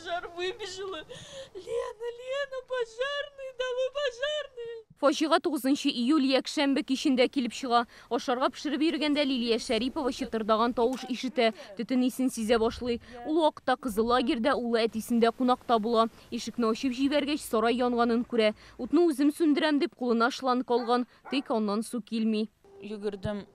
Пожар, выбежала. Лена, Лена, пожарные, давай пожарные. Фаҗига 9 июль якшәмбе кичендә килеп чыга. Ашарга пешереп йөргәндә Лилия Шәрипова чытырдаган тавыш ишетә, төтен исен сизә башлый. Ул вакытта кызы лагерьда, улы әтисендә кунакта була. Ишекне ачып җибәргәч, сарай янганын күрә. Утны үзем сүндерәм дип кулына шланг алган, тик аннан су килми. Йөгердем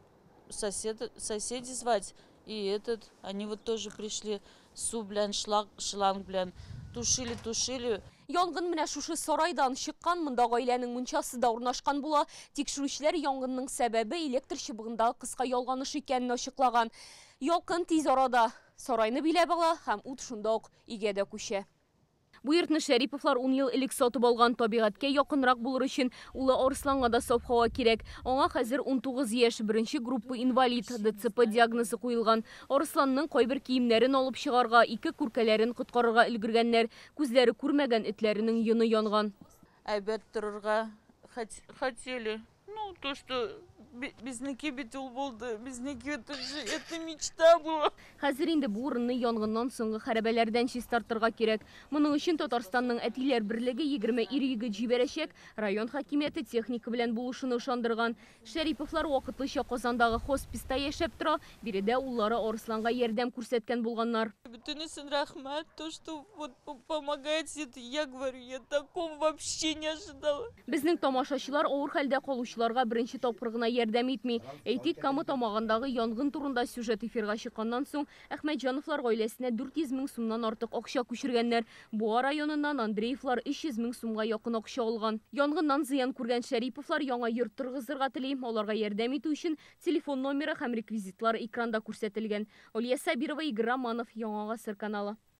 соседи звать, и этот, они вот тоже пришли, су белән, шланг белән, тушили, тушили. Янгын менә шушы сарайдан чыккан, монда гаиләнең мунчасы да урнашкан була. Тикшерүчеләр янгынның сәбәбе электр чыбыгындагы кыска ялганыш икәнен ачыклаган. Ялкын тиз арада сарайны биләп ала һәм ут шунда ук өйгә дә күчә. Бу йортны Шәриповлар 10 ел элек сатып алган. Табигатькә якынрак булыр өчен улы Арысланга да саф һава кирәк. Аңа хәзер 19 яшь, беренче группа инвалид, ДЦП диагнозы куелган. Арысланның кайбер киемнәрен алып чыгарга, ике күркәләрен коткарырга өлгергәннәр. Күзләре күрмәгән этләренең йоны янган. Әйбәт торырга хотели. Ну, то, что безнеке бит ул булды, безнеке, это же, это мечта была. Хәзер инде бу урынны янгыннан соңгы хәрабәләрдән чистартырга кирәк. Моның өчен Татарстанның әтиләр берлеге 20 ир-егет җибәрәчәк, район хакимияте техника белән булышуны ышандырган. Шәриповлар вакытлыча Казандагы хосписта яшәп тора, биредә уллары Арысланга ярдәм күрсәткән булганнар. Бөтенесен рәхмәт, то, что вот помогаете, это я говорю, я такого вообще не ожидала. Безнең тамашачылар авыр хәлдә калучыларга беренче тапкыр гына ярдәм итми. Әйтик, Кама Тамагындагы янгын турында сюжет эфирга чыкканнан соң Әхмәтҗановлар гаиләсенә 400 мең сумнан артык акча күчергәннәр. Буа районыннан Андреевлар 300 мең сумга якын акча алган. Янгыннан зыян күргән Шәриповлар яңа йорт торгызырга тели. Аларга ярдәм итү өчен телефон номеры һәм реквизитлар экранда күрсәтелгән. Алия Сабирова, Игорь Романов, Яңа Гасыр каналы.